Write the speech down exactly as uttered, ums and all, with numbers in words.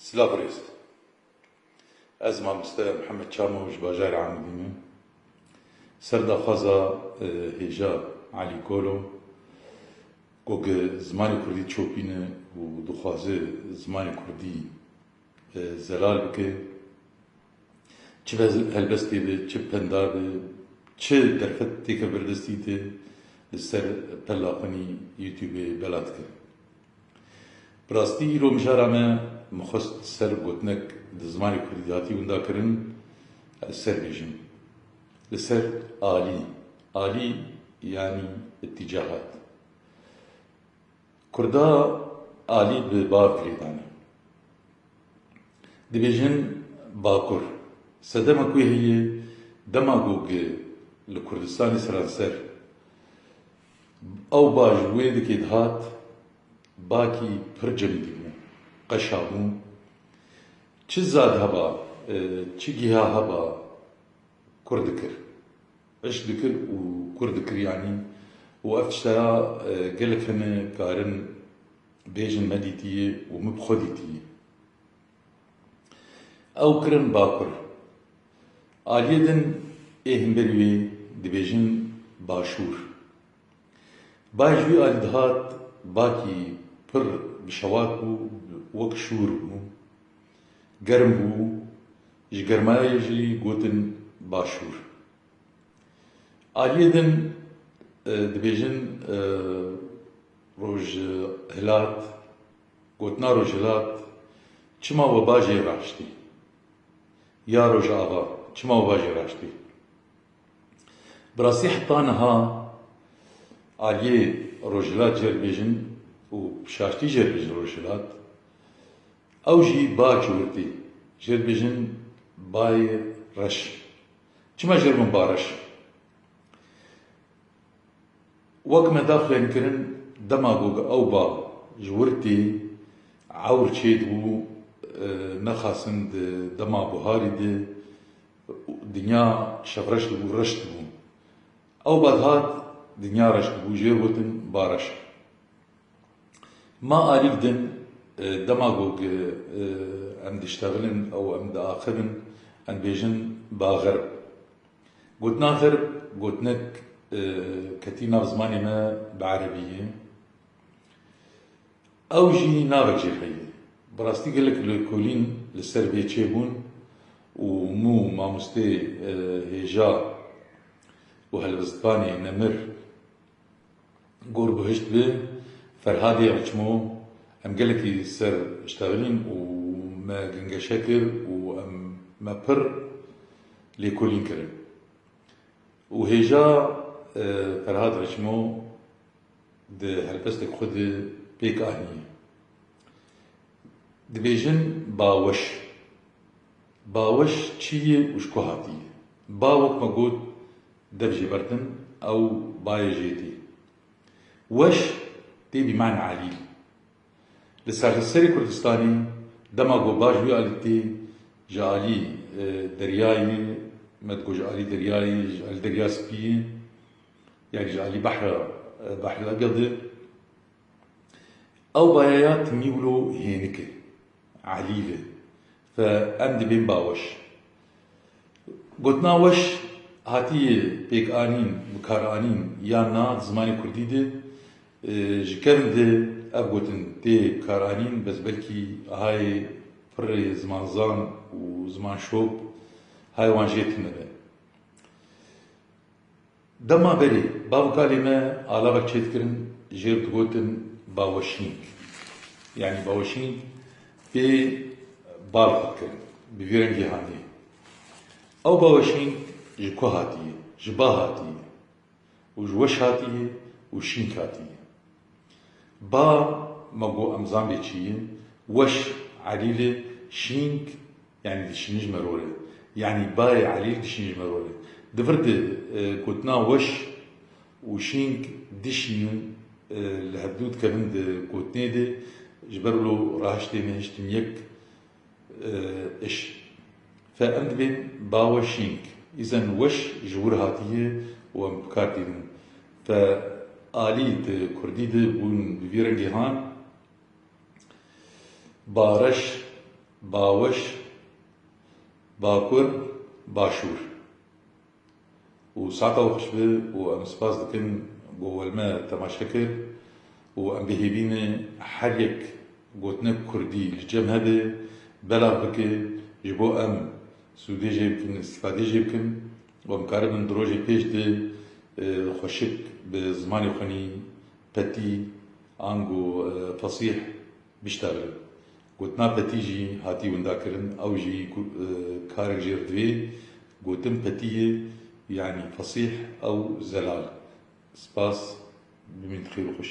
Silav rêz. Ez mamoste Mihemed Çamo ji bajarê Amedî me. Ser daxwaza, e, hêja Elî Kolo, ku gi zimanê kurdî çopîne û dixwaze zimanê kurdî, e, zelal bike, çi vez-, helbestê be, çi penda be, çi derfet têke berdestî te, li ser pela xwe nî YouTubeê bela dike. Bi rastî îro mijara me, min xwest ser gotinek di zimanê kurdî de hatî winda kirin, li ser bêjim. Li ser alî. Alî yanî îtîcahat. Kurda alî bi bav girêdane. Dibêjin bakur. Sedema ku heye, dema ku gi li Kurdistanê seranser ew ba ji wê dikê dihat, bakî pir cemidî bû, qeşa bû. Çi zad heba, e, çi giha heba, kur dikir. Eşq dikir û kur dikir yanî. Û ev tişta, e, gelek hene karin bêjin me dîtiye û min bi xwe dîtiye. Ew kirin bakur. Aliyê din ê hemberî wê dibêjin başûr. Bayê ji wî alî dihat, bakî pir bi şewat bû, wek şûr bû, germ bû, ji germayê jî gotin başûr. Aliyê din, e, dibêjin, e, rojhilat, gotina rojhilat, çima we bajê raştî? Ya rojava, çima we bajê raştî? Bi rastî heta niha aliyê rojhilat jê re dibêjin û şaştî jê re dibêjin rojhilat. Ew jî ba ji wir tê, jê re dibêjin bayê reş. Çima jê re gon bareş? Wek me da xwênkirin, dema ku ew ba ji wir tê, ewr çêdibû, e, nexasin di dema buharî de dinya şevreş dibû, reş dibû. Ew ba dihat, dinya reş dibû, jê gotin bareş. Ma alîk din, e, dema ku, e, em diştexilin ew em diaxivin, em dibêjin baxirb. Gotina xerb gotinek, e, ketî nav zimanê me bi erebî ye. Ew jî navek jê heye. Bi rastî gelek lêkolîn li ser vê çêbûn û min û mamostê, e, hêja û helbestvanê nemir, gor bihişt bi Ferhadê Reçmo, em gelekî ser iştexilîn û me gengeşe kir û em, me pir lêkolîn kirin. Û hêja, e, Ferhad Reçmo di helbesteke xwe de pêk aniye. Dibêjin baweş. Baweş çi ye û ji ku hatiye? Ba wek me got, dev jê bertin, ew bayê jê tê. Weş tê bi mana alîl. Li serserê Kurdistanê dema ku ba ji wî alî tê, ji alî, e, deryayê, me digot ji alî deryayê, ji alî derya spî ye, yanî ji alî behra, e, behril ebyed e. Ew baya ya timî wilo hênik e, elîl e. Fe em dibên baweş. Gotina weş hatiye pêkanîn, bikaranîn ya na di zimanê kurdî de, e, ji kevin de ev gotin tê bikaranîn, bes belkî hayê pirê zimanzan û zimanşop, hayê wan jê tune be. Dema berê, bav û kalê me alavek çêdikirin, jê re digotin baweşîng. Yanî baweşîng pê bal xwe dikirin, bi vî rengî haniye. Ew baweşîng ji ku hatiye? Ji ba hatiye. Û ji weş hatiye û şîng hatiye. Ba, me got em zan bê çi ye, weş elîl e, şîng, yanî dişînin ji me re re. Yanî bayê elîl dişînin ji me re re. Di vir de, e, gotina weş û şîng dişînin, e, li hevdû dikevin di gotinê de, ji ber wilo rahiştê me hiştin yek, e, iş. Fe em dibên baweşîng. Îzen weş ji wir hatiye û em bi kar tînin. Fe alî di kurdî de bûn bi vî rengê han. Bareş, Baweş, Bakur, Başûr. Û saeta we xweş be û em spas dikin ku we li me temaşe kir û em bi hêvî ne her yek gotinek kurdî li cem hebe belav bike ji bo em sûdê jê bikin, îstîfadê jê bikin û em karibin di rojê pêş de, e, xweşik bi zimanê xwenî, petî, ango, e, fesîh biştexilin. Gotina petî jî hatî winda kirin, ew jî ku, e, karek jê re divê. Gotin petî ye, yanî fesîh ew zelal. Spas, bimîn xêr û xweş.